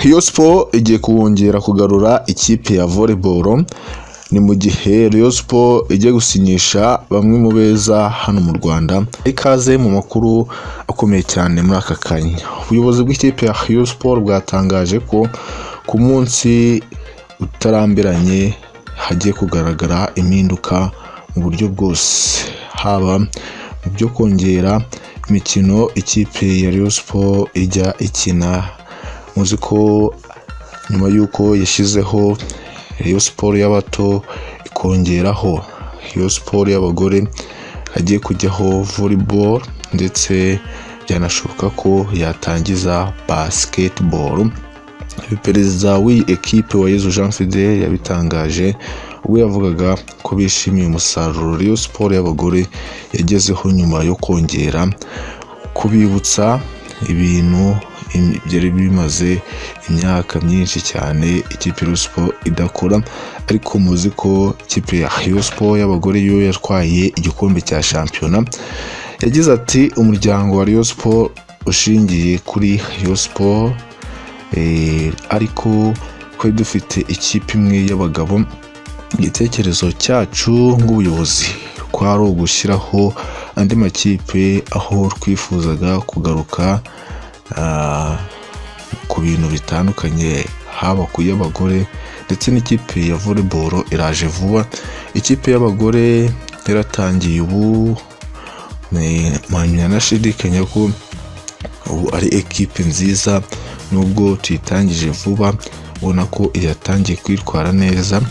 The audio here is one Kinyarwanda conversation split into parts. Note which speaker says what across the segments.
Speaker 1: Rayon Sports igiye kongera kugarura ikipe ya volleyball. Ni mu gihe Rayon Sports igiye gusinyisha bamwe mu beza hano mu Rwanda. Ikaze mu makuru akomeye cyane muri aka kanya. Ubuyobozi bw'ikipe ya Rayon Sports bwatangaje ko ku munsi utarambiranye hagiye kugaragara impinduka mu buryo bwose, haba mu byo kongera imikino ikipe ya Rayon Sports ijya ikina. Muzi ko nyuma y'uko yashyizeho Rayon Sports y'abato, ikongeraho Rayon Sports y'abagore, hagiye kujyaho volleyball, ndetse byanashoboka ko yatangiza basketball. Perezida w'iyi ekipe, Uwayezu Jean Fidel, yabitangaje ubwo yavugaga ko bishimiye umusaruro Rayon Sports y'abagore yagezeho nyuma yo kongera kubibutsa ibintu byari bimaze imyaka myinshi cyane ikipe ya Rayon Sports idakora. Ariko muzi ko ikipe ya Rayon Sports y'abagore yo yatwaye igikombe cya shampiyona. Yagize ati: "Umuryango wa Rayon Sports ushingiye kuri Rayon Sports, ariko twari dufite ikipe imwe y'abagabo. Igitekerezo cyacu nk'ubuyobozi kwari ugushyiraho andi makipe, aho twifuzaga kugaruka ku bintu bitandukanye, haba ku y'abagore ndetse n'ikipe ya volleyball iraje vuba." Ikipe y'abagore yaratangiye ubu, mpamya nashidikanya ko ubu ari ekipe nziza nubwo tuyitangije vuba, ubona ko yatangiye kwitwara neza.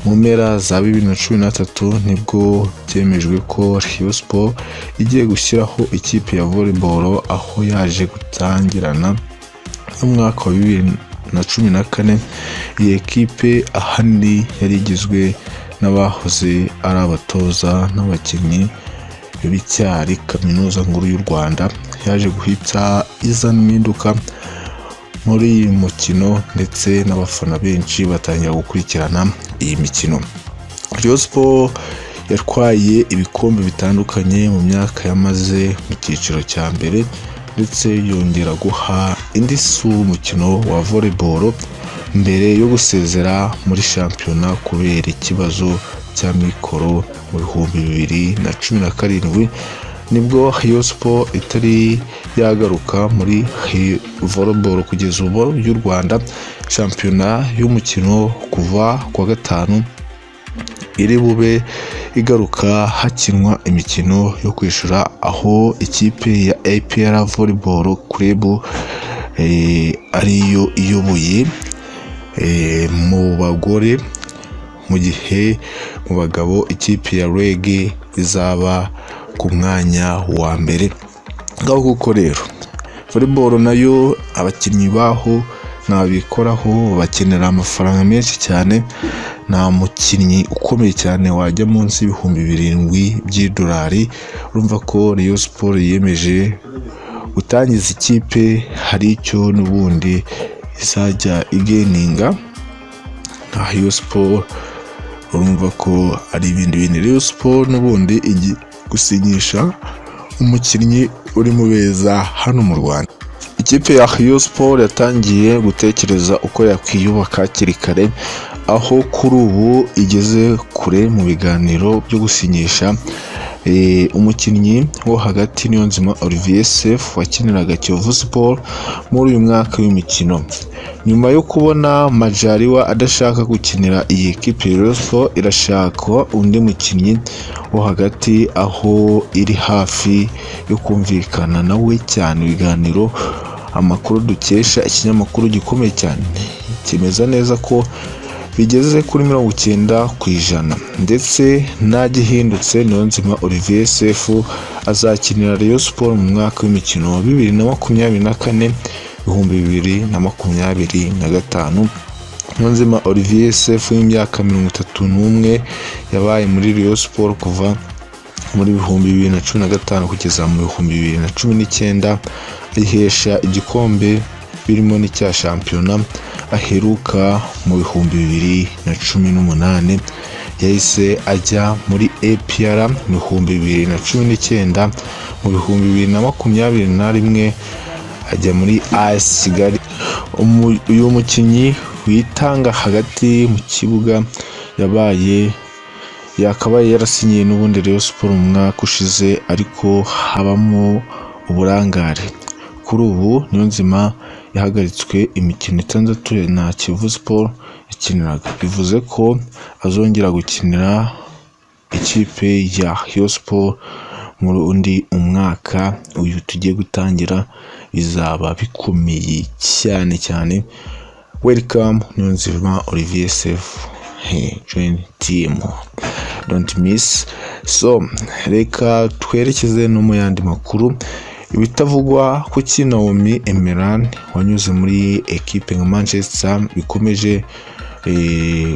Speaker 1: Mu mpera za 2013 nibwo byemejwe ko Rayon Sports igiye gushyiraho ikipe ya volleyball, aho yaje gutangirana n'umwaka wa 2014. Iyi ekipe ahanini yari igizwe n'abahoze ari abatoza n'abakinnyi b'icyari Kaminuza Nkuru y'u Rwanda. Yaje guhita izana impinduka muri uyu mukino, ndetse n'abafana benshi batangira gukurikirana iyi mikino. Rayon Sports yatwaye ibikombe bitandukanye mu myaka yamaze mu cyiciro cya mbere, ndetse yongera guha indi sura umukino wa volleyball mbere yo gusezera muri shampiyona kubera ikibazo cy'amikoro mu 2017. Nibwo Rayon Sports itari yagaruka muri volleyball kugeza ubu y'u Rwanda. Shampiyona y'umukino kuva kuwa gatanu iri bube igaruka, hakinwa imikino yo kwishyura, aho ikipe ya APR Volleyball Club ariyo iyoboye mu bagore, mu gihe mu bagabo ikipe ya REG izaba ku mwanya wa mbere. Ngaho kuko rero volleyball nayo abakinnyi baho ntabikoraho, bakenera amafaranga menshi cyane. Nta mukinnyi ukomeye cyane wajya munsi y'ibihumbi 7 by'idolari. Urumva ko Rayon Sports yiyemeje gutangiza ikipe, hari icyo n'ubundi izajya igeninga nka Rayon Sports. Urumva ko ari ibindi bintu. Rayon Sports n'ubundi igiye gusinyisha umukinnyi uri mu beza hano mu Rwanda. Ikipe ya Rayon Sports yatangiye gutekereza uko yakwiyubaka hakiri kare, aho kuri ubu igeze kure mu biganiro byo gusinyisha umukinnyi wo hagati Niyonzima Olivier Sefu wakiniraga Kiyovu Sport muri uyu mwaka w'imikino. Nyuma yo kubona Majaliwa adashaka gukinira iyi ekipe, Rayon Sports irashaka undi mukinnyi wo hagati, aho iri hafi yo kumvikana nawe cyane ibiganiro. Amakuru dukesha ikinyamakuru gikomeye cyane kimeza neza ko bigeze kuri 90%, ndetse nta gihindutse Niyonzima Olivier Sefu azakinira Rayon Sports mu mwaka w'imikino wa 2024, 2025. Niyonzima Olivier Sefu w'imyaka 31 yabaye muri Rayon Sports kuva muri 2015 kugeza mu 2019, ayihesha igikombe birimo n'icya shampiyona aheruka mu 2018. Yahise ajya muri APR mu 2019. Mu 2021 ajya muri AS Kigali. Uyu mukinnyi witanga hagati mu kibuga yakabaye yarasinyiye n'ubundi Rayon Sports mu mwaka ushize, ariko habamo uburangare. Kuri ubu Niyonzima yahagaritswe imikino 6 na Kiyovu Sports yakiniraga, bivuze ko azongera gukinira ikipe ya Rayon Sports muri undi umwaka uyu tugiye gutangira. Bizaba bikomeye cyane cyane. Welcome Niyonzima Olivier Sefu, hey, join team, don't miss. So reka twerekeze no mu yandi makuru. Ibitavugwa kuki Naomi Emeran wanyuze muri ekipe nka Manchester bikomeje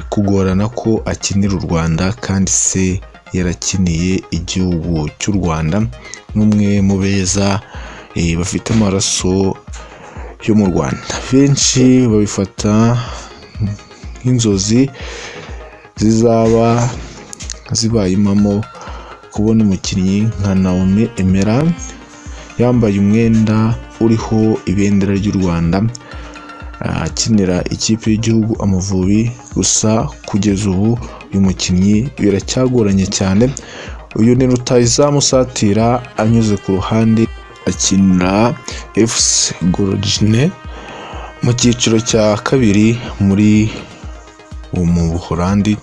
Speaker 1: kugorana ko akinira u Rwanda kandi se yarakiniye igihugu cy'u Rwanda, n'umwe mu beza bafite amaraso yo mu Rwanda. Benshi babifata nk'inzozi zizaba zibaye impamo kubona umukinnyi nka Naomi Emeran yambaye umwenda uriho ibendera ry'u Rwanda, akinira ikipe y'igihugu Amavubi. Gusa kugeza ubu uyu mukinnyi biracyagoranye cyane. Uyu ni rutahizamu usatira anyuze ku ruhande, akinira FC Groningen mu cyiciro cya kabiri mu Buholandi.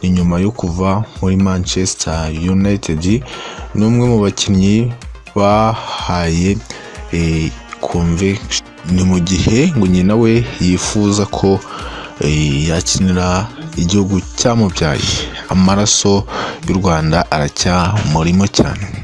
Speaker 1: Ni nyuma yo kuva muri Manchester United. Ni umwe mu bakinnyi bahaye convention. Ni mu gihe ngo nyina we yifuza ko yakinira igihugu cyamubyaye. Amaraso y'u Rwanda aracyamurimo cyane.